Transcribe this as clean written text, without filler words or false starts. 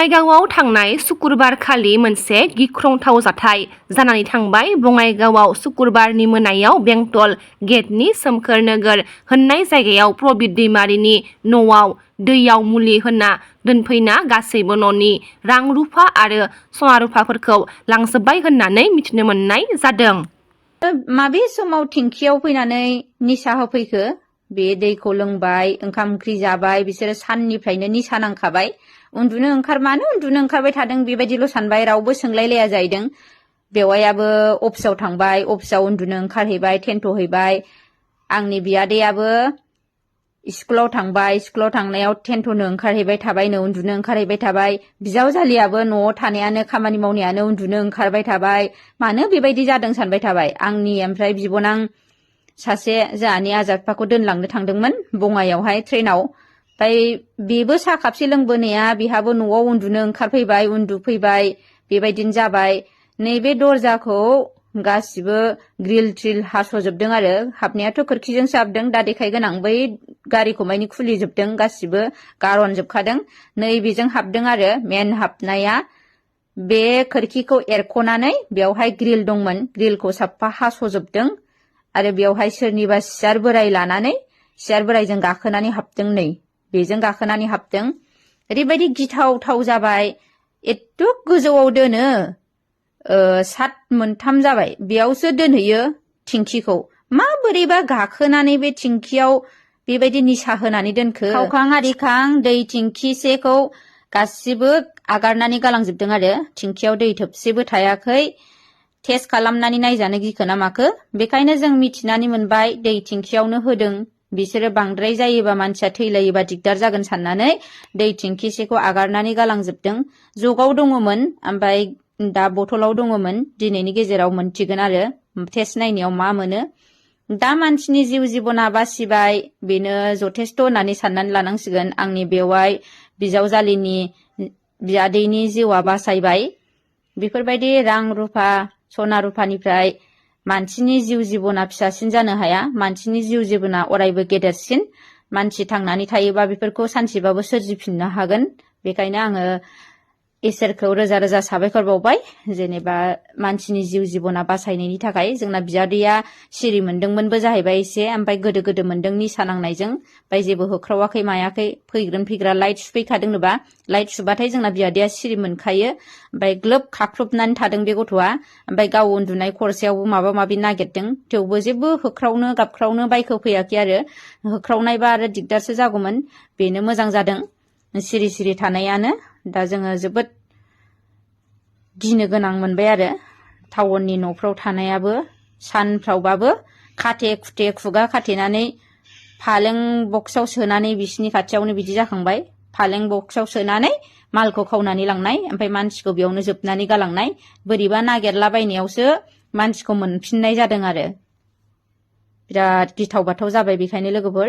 बङाइगावआव थांनाय सुक्रुबारखालि मोनसे गिख्रंथाव जाथाय जानानै थांबाय। बङाइगावआव सुक्रुबारनि मोनायाव बेंटल गेटनि सोमखोर नोगोर होननाय जायगायाव प्रबित दैमारिनि न'आव दैयाव मुलि होना दोनफैना गासैबो न'नि रां रुफा आरो सना रुफाफोरखौ लांजोब्बाय होननानै मिथिनो मोननाय जादों। माबे समाव थिंखियाव फैनानै निसा होफैखो? बे दैखौ लोंबाय, ओंखाम ओंख्रि जाबाय, बिसोरो साननिफ्रायनो निसा नांखाबाय। मानो उन्दुनो ओंखारबाय थादों बेबायदिल' सानबाय, रावबो सोंलायलाया जाहैदों। बेवायाबो अफिसाव थांबाय, अफिसाव उन्दुनो ओंखारहैबाय, टेन्ट'हैबाय। आंनि बियादैयाबो स्कुलाव थांबाय, स्कुलाव थांनायाव टेन्ट'नो ओंखारहैबाय थाबायनो, उन्दुनो ओंखारहैबाय थाबाय। बिजावजालियाबो न'आव थानायानो खामानि मावनायानो उन्दुनो ओंखारबाय थाबाय। मानो बेबायदि जादों सानबाय थाबाय। आंनि ओमफ्राय बिबनां सासे जोंहानि आजादफाखौ दोनलांनो थांदोंमोन बङाइयावहाय ट्रेनाव। ओमफ्राय बेबो साहा खापसे लोंबोनाया बेहाबो न'आव उन्दुनो ओंखारफैबाय, उन्दुफैबाय, बेबायदिनो जाबाय। नैबे दरजाखौ गासिबो ग्रिल ट्रिल हास'जोबदों आरो हाबनायाथ' खोरखिजोंसो हाबदों, दा देखायगोन आं। बै गारिखौ मानि खुलिजोबदों, गासिबो गारनजोबखादों। नैबेजों हाबदों आरो मेन हाबनाया। बे खोरखिखौ एरख'नानै बेवहाय ग्रिल दंमोन, ग्रिलखौ साफा हास'जोबदों आरो बेवहाय सोरनिबा सियार बोराय लानानै सियार बोरायजों गाखोनानै हाबदों। नै बेजों गाखोनानै हाबदों। ओरैबायदि गिथावथाव जाबाय। एथ' गोजौआव दोनो, सात मोनथाम जाबाय, बेयावसो दोनहैयो थिंखिखौ। माबोरैबा गाखोनानै बे थिंखियाव बेबायदि निसा होनानै दोनखो? खावखां आरिखां दै थिंखिसेखौ गासिबो आगारनानै गालांजोबदों आरो थिंखियाव दै थोबसेबो थायाखै। टेस्ट खालामनानै नायजानो गिखो ना माखो? बेखायनो जों मिथिनानै मोनबाय दै थिंखियावनो होदों। बिसोरो बांद्राय जायोबा मानसिया थैलायोबा दिगदार जागोन साननानै दै थिंखिसेखौ आगारनानै गालांजोबदों। जगाव दङमोन, ओमफ्राय दा बथलाव दङमोन। दिनैनि गेजेराव मोनथिगोन आरो टेस्ट नायनायाव मा मोनो। दा मानसिनि जिउ जिबना बासिबाय, बेनो जथेस्थ' होननानै साननानै लानांसिगोन। आंनि बेवाय बिजावजालिनि बियादैनि जिउआ बासायबाय। बेफोरबायदि रां रुफा सना रुफानिफ्राय मानसिनि जिउ जिबना फिसासिन जानो हाया। मानसिनि जिउ जिबना अरायबो गेदेरसिन। मानसि थांनानै थायोबा बेफोरखौ सानसेबाबो सोरजिफिननो हागोन। बेखायनो आङो इसोरखौ रोजा रोजा साबायखर बावबाय, जेनेबा मानसिनि जिउ जिबना बासायनायनि थाखाय। जोंना बियादैया सिरि मोनदोंमोनबो जाहैबाय एसे, ओमफ्राय गोदो गोदो मोनदों निसा नांनायजों, ओमफ्राय जेबो होख्रावाखै मायाखै। फैग्रा लाइट सुफैखादोंनोबा, लाइट सुबाथाय जोंना बियादैया सिरि मोनखायो। ओमफ्राय ग्लोब खाख्रबनानै थादों बे गथ'आ। ओमफ्राय गाव उन्दुनाय खरसायावबो माबा माबि नागिरदों, थेवबो जेबो होख्रावनो गाबख्रावनो बायखोफैयाखै आरो। होख्रावनायबा आरो दिगदारसो जागौमोन। बेनो मोजां जादों सिरि सिरि थानायानो। दा जोङो जोबोद गिनो गोनां मोनबाय आरो टाउननि न'फ्राव थानायाबो। सानफ्रावबाबो खाथे खुथे खुगा खाथेनानै फालें बक्सआव सोनानै बिसिनि खाथियावनो बिदि जाखांबाय। फालें बक्सआव सोनानै मालखौ खावनानै लांनाय, ओमफ्राय मानसिखौ बेयावनो जोबनानै गालांनाय। बोरैबा नागिरलाबायनायावसो मानसिखौ मोनफिननाय जादों आरो। बिराद गिथाव बाथाव जाबाय बेखायनो लोगोफोर।